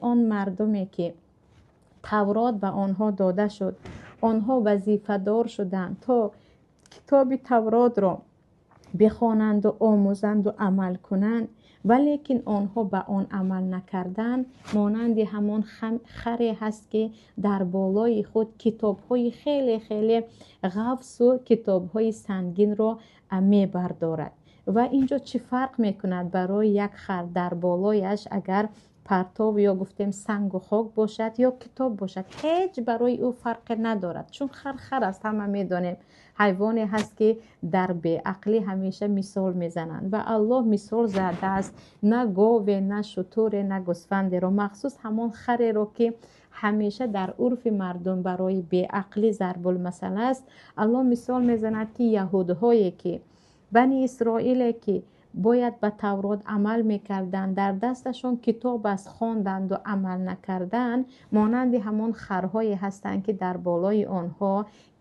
Он мардуме, ки Таврот ба онҳо дода шуд, онҳо вазифадор шуданд, то китоби Тавротро бихонанду омӯзанду амал кунанд, валекин онҳо ба он амал накарданд, монанди ҳамон харе ҳаст, ки дар болои худ китобҳои хеле хеле ғафсу китобҳои сангинро мебардорад. Ва инҷо чӣ фарқ мекунад барои як хар дар болояш агар партов ё гуфтем сангу хок бошад ё китоб бошад? Ҳеҷ барои ӯ фарқе надорад, чун хар хар аст. Ҳама медонем, ҳайвоне ҳаст, ки дар беақлӣ ҳамеша мисол мезананд. Ва Аллоҳ мисол задааст на гове, на шутуре, на гӯсфандеро, махсус ҳамон хареро, ки ҳамеша дар урфи мардум барои беақлӣ зарбулмасал аст. Аллоҳ мисол мезанад, ки яҳудҳое, ки Бани Исроиле, ки бояд ба Таврот амал мекарданд, дар дасташон китоб аст, хонданду амал накарданд, монанди ҳамон харҳое ҳастанд, ки дар болои онҳо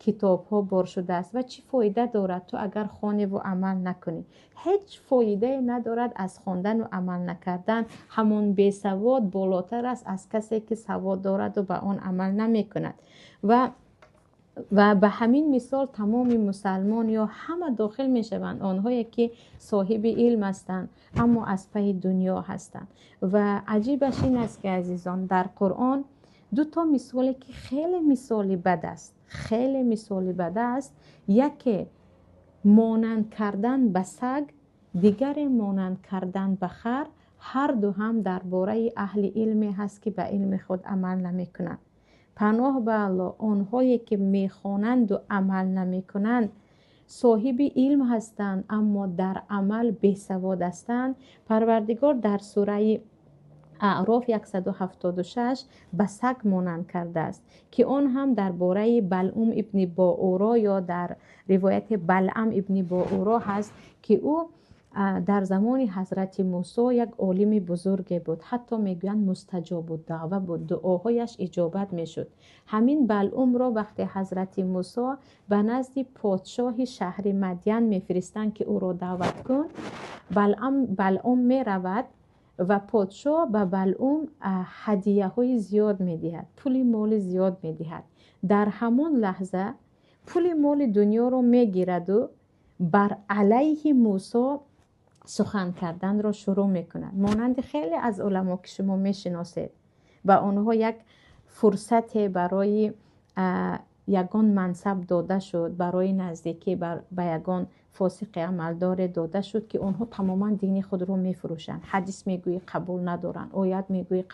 китобҳо бор шудааст. Ва чӣ фоида дорад, ту агар хоневу амал накунӣ? Ҳеҷ фоидае надорад аз хондану амал накардан. Ҳамон бесавод болотар аст аз касе, ки савод дораду ба он амал намекунад. Ва ба ҳамин мисол тамоми мусалмон ё ҳама дохил мешаванд, онҳое ки соҳиби илм ҳастанд, аммо аз пайи дунё ҳастанд. Ва аҷибаш ин аст, ки, азизон, дар Қуръон дуто мисоле, ки хеле мисоли бад аст, хеле мисоли бад аст: яке монанд кардан ба саг, дигаре монанд кардан ба хар. Ҳарду ҳам дар бораи аҳли илме ҳаст, ки ба илми худ амал намекунанд. Паноҳ ба Аллоҳ, онҳое ки мехонанду амал намекунанд, соҳиби илм ҳастанд, аммо дар амал бесавод ҳастанд. Парвардигор дар сураи Аъроф 176 ба саг монанд кардааст, ки он ҳам дар бораи Балъум ибни Боуро ё дар ривояти Балъам ибни Боуро ҳаст, ки ӯ дар замони ҳазрати Мусо як олими бузурге буд. Ҳатто мегӯянд, мустаҷобуддаъва буд, дуоҳояш иҷобат мешуд. Ҳамин Балъумро вақте ҳазрати Мусо ба назди подшоҳи шаҳри Мадян мефиристанд, ки ӯро даъват кун, Балъум меравад ва подшоҳ ба Балъум ҳадияҳои зиёд медиҳад, пули моли зиёд медиҳад. Дар ҳамон лаҳза пули моли дунёро мегираду бар алайҳи Мусо сухан карданро шурӯъ мекунад, монанди хеле аз уламо, ки шумо мешиносед. Ба онҳо як фурсате барои ягон мансаб дода шуд, барои наздикӣ ба ягон фосиқи амалдоре дода шуд, ки онҳо тамоман дини худро мефурӯшанд. Ҳадис мегӯӣ, қабул надоранд, оят мегӯӣ, қабул.